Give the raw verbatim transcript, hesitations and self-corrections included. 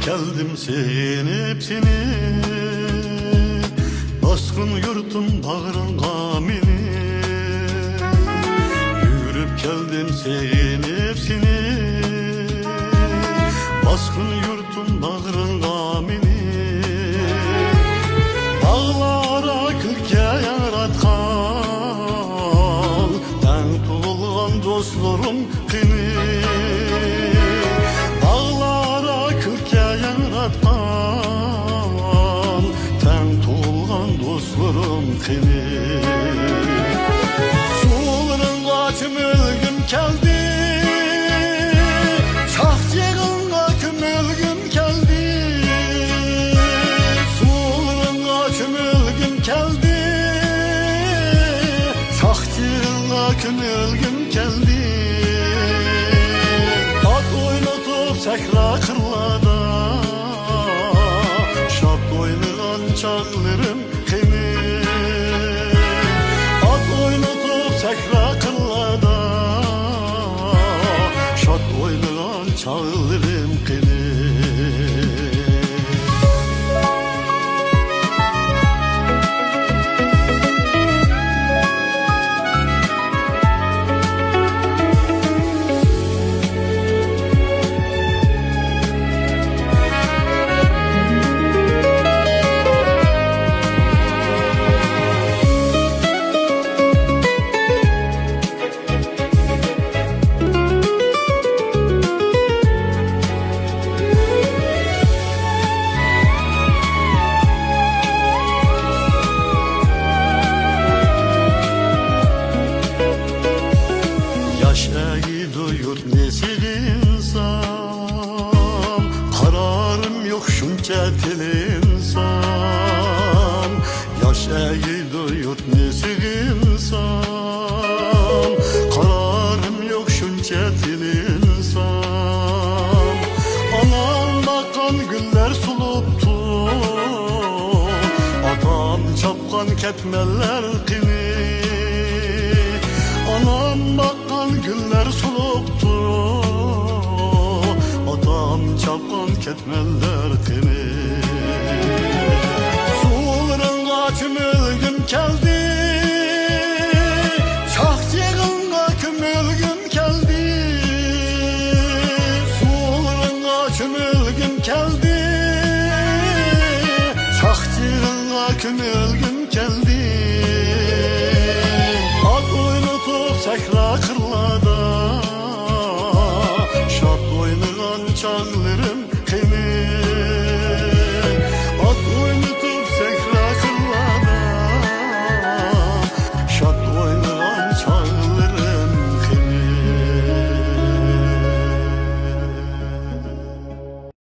كەلدىم سېغىنىپ سېنى، باسقىن يۇرتۇم باغرىڭغا مېنى. يۈرۈپ كەلدىم سېغىنىپ سېنى، باسقىن يۇرتۇم باغرىڭغا مېنى. باغلاردا كۈلكە ياڭراتقان، تەڭ تۇغۇلغان دوستلىرىم قېنى؟ باغلاردا كۈلكە ياڭراتقان، تەڭ تۇغۇلغان دوستلىرىم قېنى؟ سۇلىرىڭغا چۆمۈلگۈم كەلدى، چاقچىقىڭغا كۆمۈلگۈم كەلدى. سۇلىرىڭغا چۆمۈلگۈم كەلدى، چاقچىقىڭغا كۆمۈلگۈم كەلدى. ئات ئوينىتىپ سەھرا قىرلاردا، شاد ئوينىغان چاغلىرىم قېنى؟ ئات ئوينىتىپ سەھرا قىرلاردا، شاد ئوينىغان چاغلىرىم قېنى؟ ياش ئەگىيدۇ يۇرتنى سېغىنسام، قارارىم يوق شۇنچە تىلىنسام. ياش ئەگىيدۇ يۇرتنى سېغىنسام، قارارىم يوق شۇنچە تىلىنسام. ئانام باققان گۈللەر سولۇپتۇ، ئاتام چاپقان كەتمەنلەر قېنى؟ ئانام باققان گۈللەر سولۇپتۇ، ئاتام چاپقان كەتمەنلەر قېنى؟ سۇلىرىڭغا چۆمۈلگۈم كەلدى، چاقچىقىڭغا كۆمۈلگۈم كەلدى. سۇلىرىڭغا چۆمۈلگۈم كەلدى، چاقچىقىڭغا كۆمۈلگۈم كەلدى.